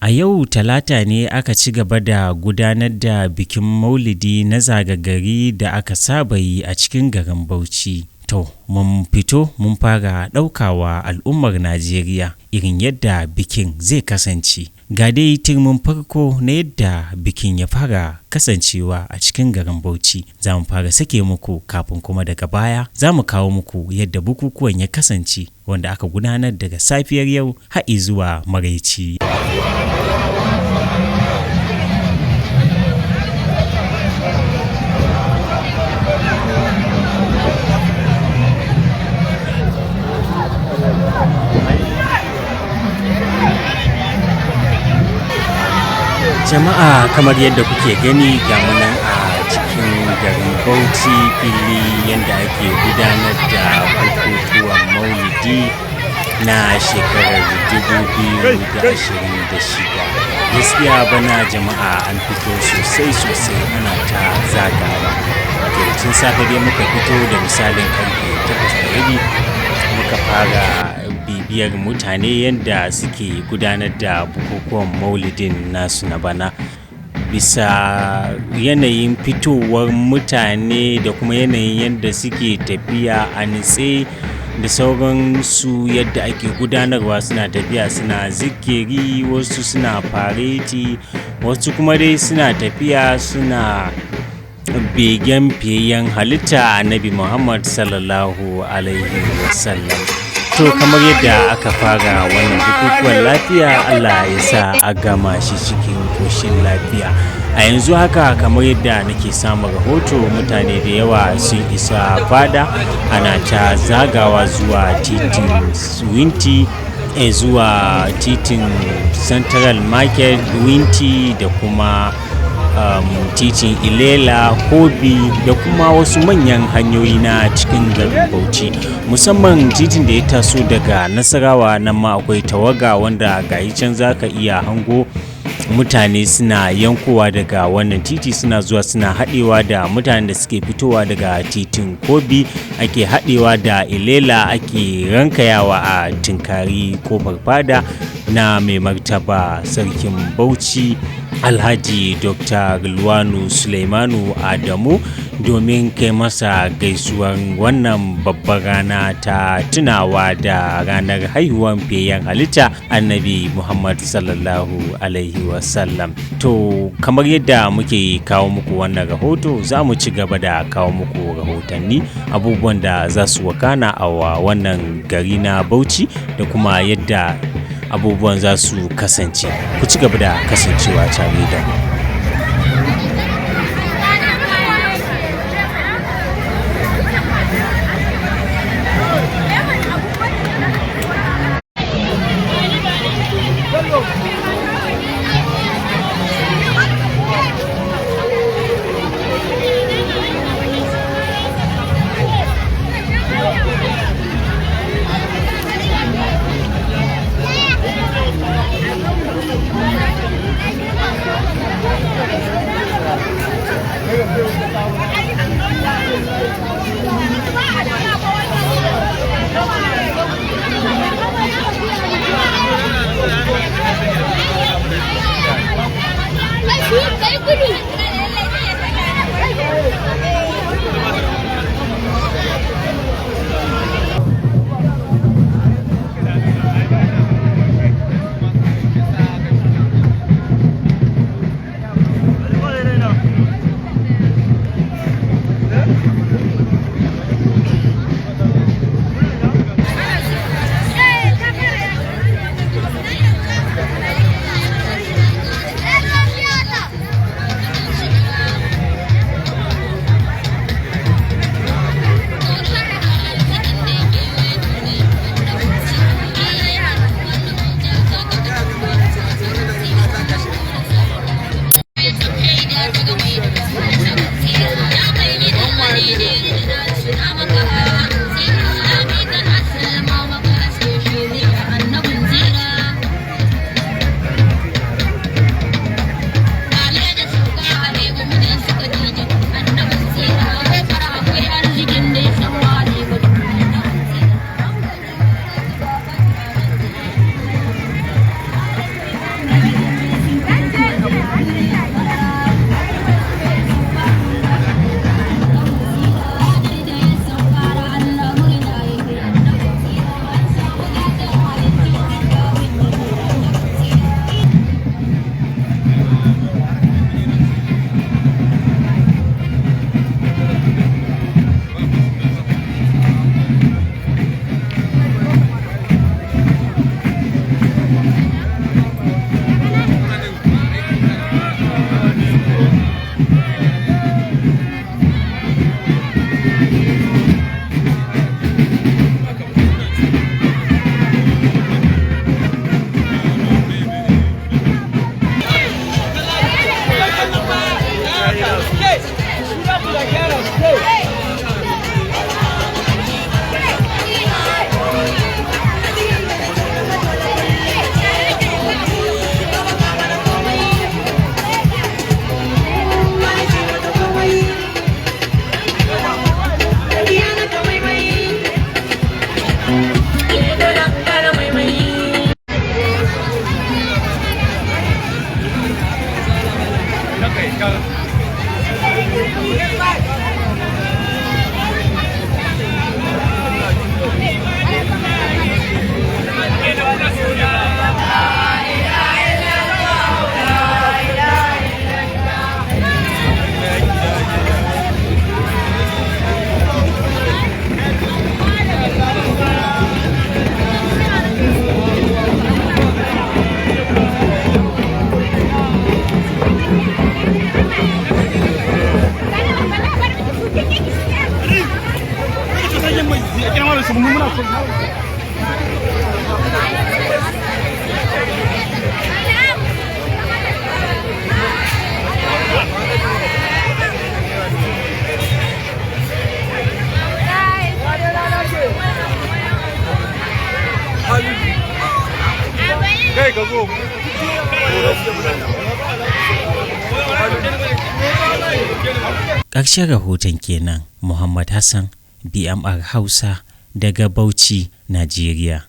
A yau Talata ne aka ci gaba da gudanar da bikin Maulidi na zagagari da aka saba yi a cikin garin Bauchi. To, mun fito mun fara ɗaukawa al'ummar Najeriya irin yadda bikin zai kasance. Ga dai turmin farko na yadda bikin ya fara kasancewa a cikin garin Bauchi. Za mu fara sake muku kafin kuma daga baya za mu kawo muku yadda bukukuwan ya kasance wanda aka gudanar daga safiyar yau har zuwa maraici. Jama'a, kamar yadda kuke gani, ga munan a cikin garin Bauchi, fili yadda ake gudanar da bukukuwan Maulidi na shekarar 2026. Gaskiya bana jama'a an fito sosai sosai, ana ta zagawa. To, tun safe dai muka fito, da misalin karfe 8:30 muka fara bibiyar mutane yadda suke gudanar da bukukuwan Maulidin nasu na bana, bisa yanayin fitowar mutane da kuma yanayin yadda suke tafiya a nitse da sauransu, yadda ake gudanarwa. Suna tafiya suna zikiri, wasu suna fareti, wasu kuma dai suna tafiya suna begen fiyayyen halitta Annabi Muhammad sallallahu alaihi wasallam. To, kamar yadda aka fara wannan bukukuwan lafiya, Allah ya sa a gama shi cikin koshin lafiya. A yanzu haka, kamar yadda nake samun rahoto, mutane da yawa sun isa fada, ana ta zagawa zuwa titin Winti, zuwa titin Central Market, Winti, da kuma titin Ilela, Kobi, da kuma wasu manyan hanyoyi na cikin garin Bauchi, musamman titin da ya taso daga Nasarawa. Nan ma akwai tawaga wanda gayi can zaka iya hango mutane suna yankowa daga wannan titi, suna zuwa suna haɗewa da mutanen da suke fitowa daga titin Kobi, ake haɗewa da Ilela, ake rankayawa a tinkari kofar fada na mai martaba Sarkin Bauchi, Alhaji Dr. Luwanu Suleimanu Adamu, domin kai masa gaisuwar wannan babbar rana ta tunawa da ranar haihuwar fiyayyen halitta Annabi Muhammad sallallahu alaihi wasallam. To, kamar yadda muke kawo muku wannan rahoto, za mu ci gaba da kawo muku rahotanni abubuwan da za su wakana a wannan gari na Bauchi da kuma yadda abubuwan za su kasance. Ku ci gaba da kasancewa tare da mu. Kai ka zo. Ƙarshen rahoton kenan, Muhammad Hassan, BMR Hausa, daga Bauchi, Najeriya.